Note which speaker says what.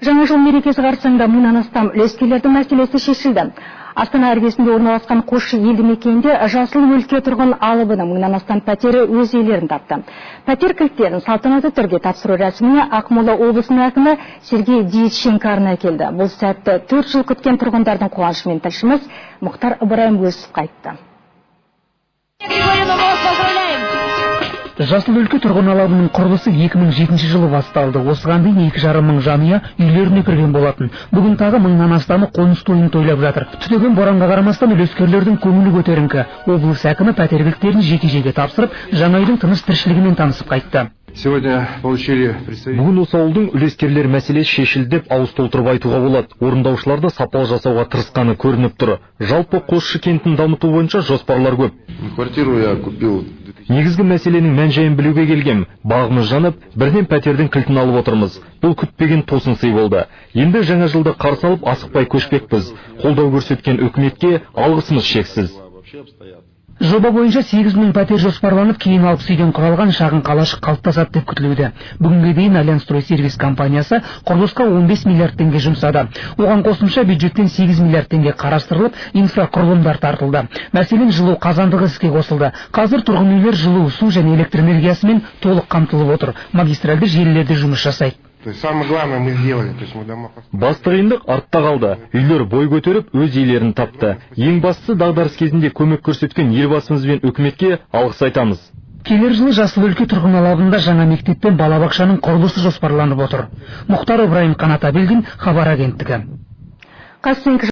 Speaker 1: Жаңа жыл мерекесі қарсаңында мыңнан астам үлескерлердің мәселесі шешілді. Астана іргесінде орналасқан Қосшы елді мекенінде «Жасыл өлке» тұрғын алабының мыңнан астам пәтері өз иелерін тапты. Пәтер кілттерін салтанатты түрде тапсыру рәсіміне Ақмола облысының әкімі Сергей Дьяченко арнайы келді. Бұл сәтті 4 жыл күткен тұрғындардың қуанышымен тілшіміз Мұхтар Ыбырайым бөлісіп қайтты.
Speaker 2: Григорьевна, мы вас поздравляем!
Speaker 3: «Жасыл өлке» тұрғын алабының құрылысы 2007 жылы басталды. Осыған дейін 2,5 мың жанұя үйлеріне кірген болатын. Бүгін тағы мыңнан астамы қоныс тойын тойлап жатыр. Түтеген боранға қарамастан, үлескерлердің көңілі көтеріңкі. Облыс әкімі пәтер кілттерін жеке-жеке тапсырып, жаңа үйдің тыныс тіршілігімен танысып қайтты.
Speaker 4: Сегодня получили представители.
Speaker 5: Бүгін осы ауылдың үлескерлер мәселесі шешілді деп ауыз толтырып айтуға болады. Орындаушылар да сапалы жасауға тырысқаны көрініп тұр. Жалпы, Қосшы кентін дамыту бойынша жоспарлар көп.
Speaker 4: Квартиру я купил.
Speaker 5: Негізгі мәселенің мән жайын білуге келгем. Бағымыз жанып, бірден пәтердің кілтін алып отырмыз. Бұл күтпеген тосын сый болды. Енді жаңа жылды қарсы алып, асықпай көшпекпіз. Қолдау көрсеткен үкіметке алғысымыз шексіз.
Speaker 4: Вообще обстоят.
Speaker 3: Жоба бойынша 8 мың пәтер жоспарланып, кейін 60 үйден құралған шағын қалашық қалыптасады деп күтілуде. Бүгінге дейін «Альянс Сервис» компаниясы құрылысқа 15 миллиард теңге жұмсады. Оған қосымша бюджеттен 8 миллиард теңге қарастырылып, инфрақұрылымдар тартылды. Мәселен, жылу қазандығы іске қосылды. Қазір тұрғын үйлер жылу, су және электр энергиясымен толық қамтылып отыр. Магистральды желілерде жұмыс жасайды.
Speaker 4: То есть самое главное мы сделали, то есть мы дома
Speaker 5: Басты қиындық артта қалды. Үйлер бой көтеріп, өз иелерін тапты. Ең бастысы, дағдарыс кезінде көмек көрсеткен Елбасымыз бен үкіметке алғыс айтамыз.
Speaker 3: Келер жылы «Жасыл өлке» тұрғын алабында жаңа мектеп пен балабақшаның құрылысы жоспарланып отыр. Мұхтар Ыбырайым, Қанат Әбілдин, «Хабар» агенттігі.
Speaker 1: Қазсенкі.